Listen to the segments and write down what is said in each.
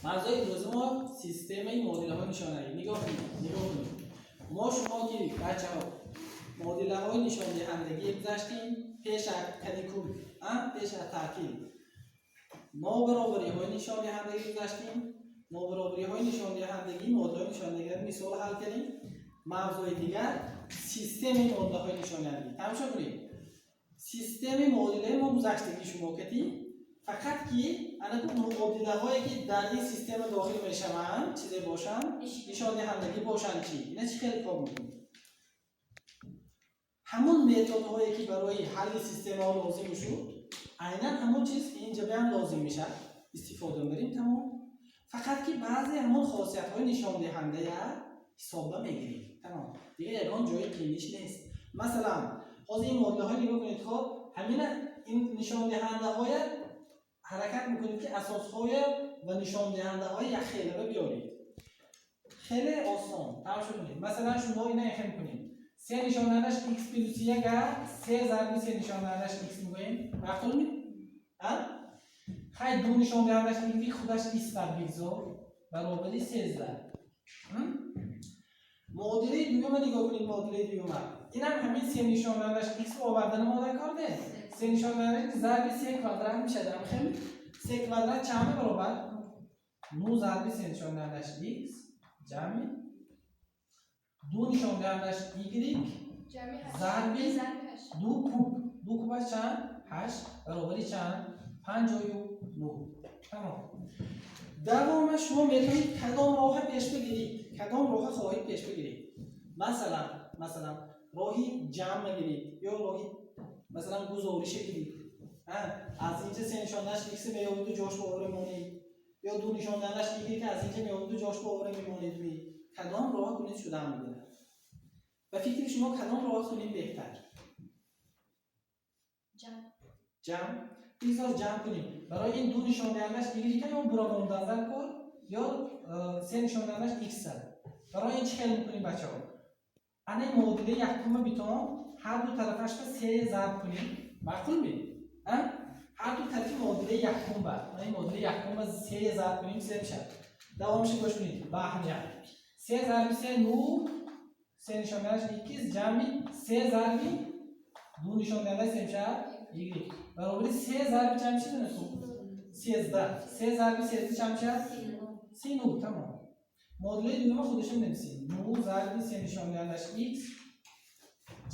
Мавзӯи имрӯзи мо системаи муодилаҳои нишондиҳандагӣ. Нигоҳ кунед, нигоҳ кунед. Мо шумо ки, бачаҳо, муодилаҳои нишондиҳандагӣ гузаштем пеш аз каникул, пеш аз таътил. Нобаробариҳои нишондиҳандагӣ гузаштем. Нобаробариҳои нишондиҳандагӣ, муодилаҳои нишондиҳандагӣ мисол ҳал кардем. Мавзӯи дигар системаи муодилаҳои нишондиҳандагӣ. Тамошо кунед. Системаи муодилаи мо гузаштагӣ шумо кардем. Фақат ки анаку муодилаҳое, ки дар ин система дохил мешаванд, чизе бошанд, нишондиҳандагӣ бошанд, чӣ? Ина чӣ хеле кор мекунем? Ҳамон методҳое, ки барои ҳалли системаҳо лозим мешуд, айнан ҳамон чиз инҷа ҳам лозим мешавад. Истифода мебарем, тамом. Фақат ки баъзе ҳамон хосиятҳои нишондиҳандая ҳисоба мегирем. Тамом. Дигар ягон ҷои қииниш нест. Масалан, ҳозир ин муодилаҳои нигоҳ кунед, хоб, ҳамина ин нишондиҳандаҳоя ҳаракат мекунед, ки асосҳоя ва нишондиҳандаҳои якхеларо биёред. Хеле осон. Тамошо кунед. Масалан, шумо ина яхел мекунед. Се нишондиҳандаш x плюс як, се зарби се нишондиҳандаш x мегӯем. Маъқул ми? А? Хай, ду нишондиҳандаш y худаш истад, бигзор. Баробари 13. Муодилаи дуюма нигоҳ кунед, муодилаи дуюма. Инам ҳамин се нишондиҳандаш x овардани мо кор не? Се нишондиҳандаш зарби се квадрат мешавад. Ҳамхел? Се квадрат чанд баробар? Ну зарби се нишондиҳандаш x ҷамъи ду нишондиҳандаш y зарби ду куб. Ду кубаш чанд? Ҳашт. Баробари чанд? 59. Тамом. Давома шумо метавонед кадом роҳа пеш бигиред, кадом роҳа хоҳед пеш бигиред. Масалан, роҳи ҷамъ мегиред ё роҳи, масалан, гузорише гиред. Аз инҷа се нишондиҳандаш x меёбиду ҷош ба овора мемонед, ё ду нишондиҳандаш y аз инҷа меёбиду ҷош ба овора мемонед. Ми кадом роҳ кунед, шудан мегирад? Ба фикри шумо, кадом роҳ кунем беҳтар? Ҷамъ. Ҷамъ. Бигзор ҷамъ кунем. Барои ин ду нишондиҳандаш y ё буравондан дар кор, ё се нишондиҳандаш x. Барои ин чӣ хел мекунем, бачаҳо? Ана муодилаи якума битон ҳар ду тарафашро се зарб кунем. Маъқул ми? Ҳар ду тарафи муодилаи якум ба ин муодилаи якумба се зарб кунем, се мешавад. Давомашо гӯш кунед ба аҳамият. Се зарби се ну, се нишондиҳандаш x ҷамъи се зарби ду нишондиҳандаш се мешавад y баробари се зарби чанд мешавад? 13. Се зарби 13 чанд мешавад? 39. Тамом. Муодилаи дуюма худашо менависем: ну зарби се нишондиҳандаш x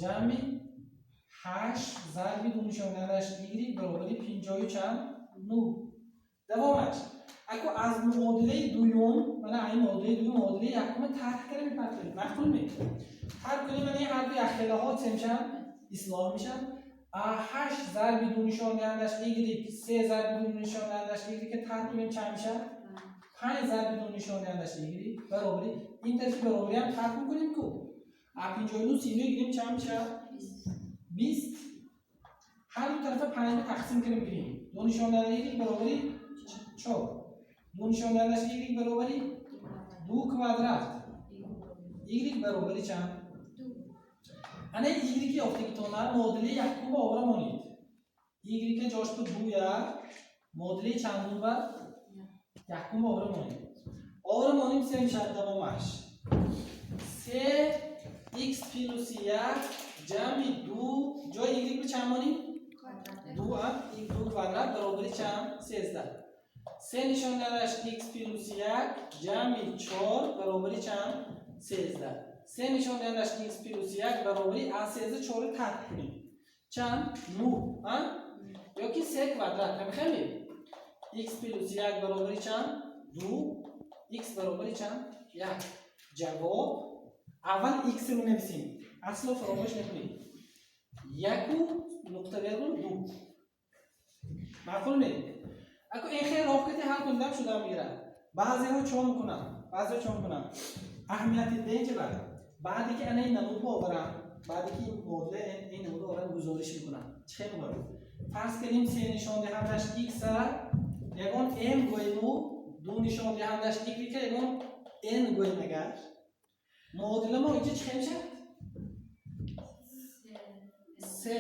ҷамъи ҳашт зарби ду нишондиҳандаш y баробари пинҷоҳу чанд? Ну. Давомаш аку аз муодилаи дуюм, мана ин муодилаи дуюм, муодилаи якума тарк карда мепартоем. Маъқул ме? Тарк кунем, мана ин ҳар ду якхелаҳо се мешаванд, ислоҳ мешаванд. Ҳашт зарби ду нишондиҳандаш y, се зарби ду нишондиҳандаш y ки тарк кунем, чанд мешавад? Панҷ зарби ду нишондиҳандаш y баробари ин тарафи баробариам тарк мекунем ку. А 59 39 гирем, чанд мешавад? 20. Ҳар ду тарафа панҷ тақсим кунем, гирем. Ду нишондиҳанда y баробари чор, ду нишондиҳандаш y баробари ду квадрат, y баробари чанд? Ана y ёфтагитона муодилаи якума овара монед. Y ҷош бу дуя, муодилаи чандум ба? Якума овара монед. Овара монем, се мешавад. Давомаш се x плюси як ҷамъи ду, ҷои y бу чанд монем? Ду, а ду квадрат баробари чанд? 13. Се нишондиҳандаш x плюси як ҷамъи чор баробари чанд? 13. Се нишондиҳандаш x плюси як баробари аз 13 чорро тарк кунем, чанд? Ну, а ёки се квадрат. Ҳамихеле x плюси як баробари чанд? Ду. X баробари чанд? Як. Ҷавоб: аввал x менависем, асло фаромӯш накунед. Яку нуқта вергул ду. Маъқул ме? Ако ин хел роҳ кати ҳал кунидам, шуда мегирад. Баъзеҳо чо мекунанд? Баъзеҳо чо мекунанд? Аҳамияти денҷа баъде ки ана ин намуд оварам, баъде ки муодила ин намуд оварам, гузориш мекунам. Чӣ хел мегӯям? Фарз кардем, се нишондиҳандаш x ягон m гӯему, ду нишондиҳандаш y ягон n гӯем. Агар муодила мо инҷа чӣ хел мешавад? Се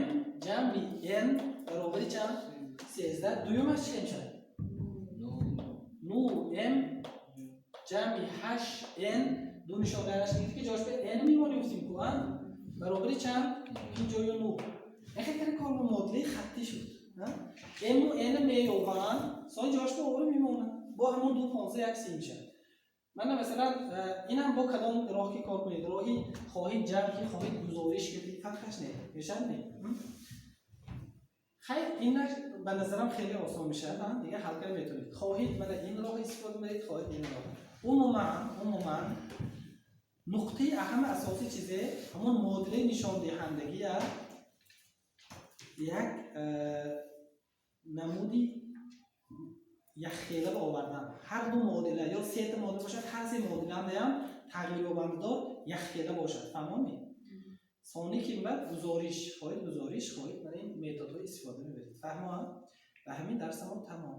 m ҷамъи n баробари чанд? 13. Дуюмаш чӣ хел мешавад? Ну M ҷамъи 8 N, ду нишондиҳандаш y ки ҷош ба N мемонем, гуфтем ку, а? Баробари чанд? 59. Яхе кор бо муодилаи хаттӣ шуд. M у N меёбанд, сон ҷош ба овора мемонад. Бо ҳамон 2 15 1 30 мешавад. Мана, масалан, инам бо кадом роҳ ки кор кунед, роҳи хоҳед ҷамъ ки, хоҳед гузориш ки, фарқаш не мешавад, не? Хайр, инаш ба назарам хеле осон мешавад, дига ҳал карда метавонед. Хоҳед, мана ин роҳ истифода баред, хоҳед ин роҳ. Умуман, нуқтаи аҳами асосӣ чизе, ҳамон муодилаи нишондиҳандагия як намуди якхела ба овардан. Ҳар ду муодила ё сета муодила бошад, ҳар се муодилаам тағйирёбандадор якхела бошад. Фаҳмонед? Сони ки баъд гузориш хоҳед, гузориш хоҳед, барои ин методҳо истифода мебаред. Фаҳмоам? Ба ҳамин дарсамон тамом.